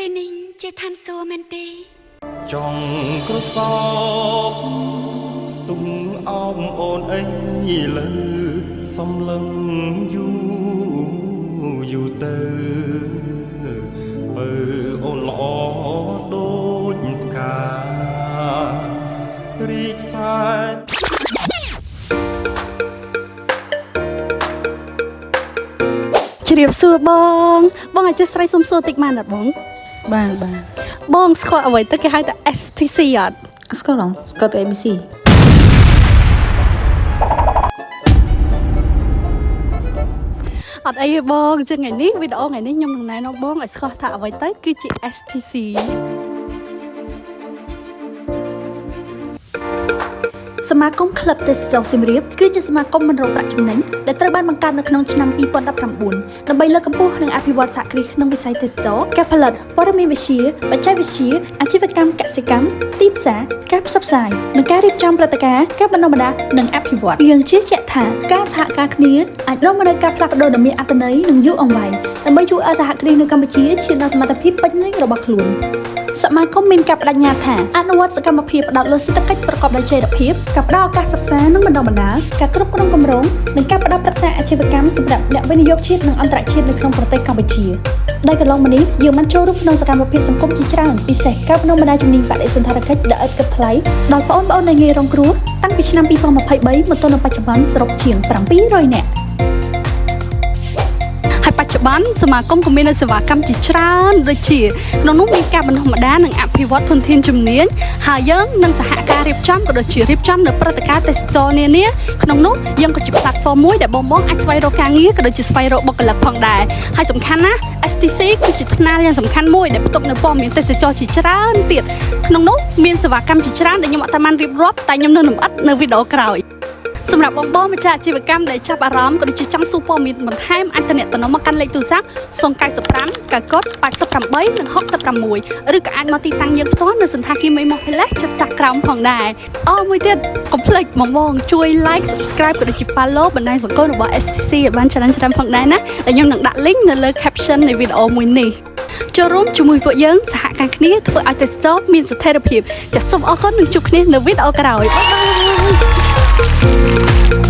ទីនេះជាឋានសួគ៌មែនទេ ចង់ក្រសោបស្ទុះអោបអូនអីលើសំឡឹងយូរយូរទៅបើអូនល្អដូចផ្ការីកសែន ជ្រាបសួរបងបងអធិស្ឋានសុំសួរតិចបានអត់បង បាទបាទ បងស្គាល់អ្វីទៅគេហៅថា STC អត់ ស្គាល់ហងស្គាល់តែ ABC អត់អីទេបងចឹងថ្ងៃនេះវីដេអូថ្ងៃនេះខ្ញុំនឹងណែនាំបងឲ្យស្គាល់ថាអ្វីទៅគឺជា STC សមាគមក្លឹបទេសចរសៀមរាបគឺជាសមាគមមិនរកប្រាក់ចំណេញដែលត្រូវបានបង្កើតនៅក្នុងឆ្នាំ2019ដើម្បីលើកកម្ពស់និងអភិវឌ្ឍសហគ្រាសក្នុងវិស័យទេសចរការផលិតព័ត៌មានវិទ្យាបច្ចេកវិទ្យាអាជីវកម្មកសិកម្មទីផ្សារការផ្សព្វផ្សាយនិងការរៀបចំព្រឹត្តិការណ៍ការបណ្ដុះបណ្ដាលនិងអភិវឌ្ឍយើងជឿជាក់ថាការសហការគ្នាអាចនាំមកនូវការផ្លាស់ប្ដូរដ៏មានអត្ថន័យនិងយូរអង្វែងដើម្បីជួយឲ្យសហគ្រាសនៅកម្ពុជាឈានដល់សមត្ថភាពពេញលេញរបស់ខ្លួន សមាគមមានការបដិញ្ញាថាអនុវត្តសកម្មភាពផ្ដោតលើសេដ្ឋកិច្ចប្រកបដោយចីរភាពការផ្ដល់ឱកាសសិក្សានិងបណ្ដុះបណ្ដាលការគ្រប់គ្រងគម្រោងនិងការផ្ដល់ប្រឹក្សាអាជីវកម្មសម្រាប់អ្នកវិនិយោគជាតិនិងអន្តរជាតិនៅក្នុងប្រទេសកម្ពុជាដែលកន្លងមកនេះយើងបានចូលរួមក្នុងសកម្មភាពសង្គមជាច្រើនពិសេសការបណ្ដុះបណ្ដាលជំនាញបដិសណ្ឋារកិច្ចដែលឥតគិតថ្លៃដល់បងប្អូនដែលងាយរងគ្រោះតាំងពីឆ្នាំ2023មកទល់នឹងបច្ចុប្បន្នសរុបជាង700នាក់ ហើយបច្ចុប្បន្នសមាគមក៏មាននូវសេវាកម្មជាច្រើនដូចជាក្នុងនោះមានការបណ្ដុះបណ្ដាលនិងអភិវឌ្ឍធនធានជំនាញហើយយើងនឹងសហការរៀបចំក៏ដូចជារៀបចំនៅព្រឹត្តិការណ៍ទេសចរណ៍នានាក្នុងនោះយើងក៏ជា platform មួយដែលបងៗអាចស្វែងរកការងារក៏ដូចជាស្វែងរកបុគ្គលិកផងដែរហើយសំខាន់ណាស់ STC គឺជាថ្នាលយ៉ាងសំខាន់មួយដែលផ្ទុកនៅព័ត៌មានទេសចរណ៍ជាច្រើនទៀតក្នុងនោះមានសេវាកម្មជាច្រើនដែលខ្ញុំអត់តាមបានរៀបរាប់តែខ្ញុំនឹងលម្អិតនៅវីដេអូក្រោយ សម្រាប់បងបងម្ចាស់អាជីវកម្មដែលចាប់អារម្មណ៍ក៏ដូចជាចង់សួរព័ត៌មានបន្ថែមអាចទំនាក់ទំនងមកកាន់លេខទូរស័ព្ទ095 99 88និង66ឬក៏អាចមកទីតាំងយើងផ្ទាល់នៅសណ្ឋាគារមេមោះ Palace ជិតសាក់ក្រោមផងដែរអូមួយទៀតកុំភ្លេចបងបងជួយ like subscribe ក៏ដូចជា follow បណ្ដាញសង្គមរបស់ STC ឲ្យបានច្រើនច្រើនផងដែរណាដែលខ្ញុំនឹងដាក់ link នៅលើ caption នៃវីដេអូមួយនេះចូលរួមជាមួយពួកយើងសហការគ្នាធ្វើឲ្យទេសចរមានស្ថិរភាពចាសសូមអរគុណនិងជួបគ្នានៅវីដេអូក្រោយបាយបាយ។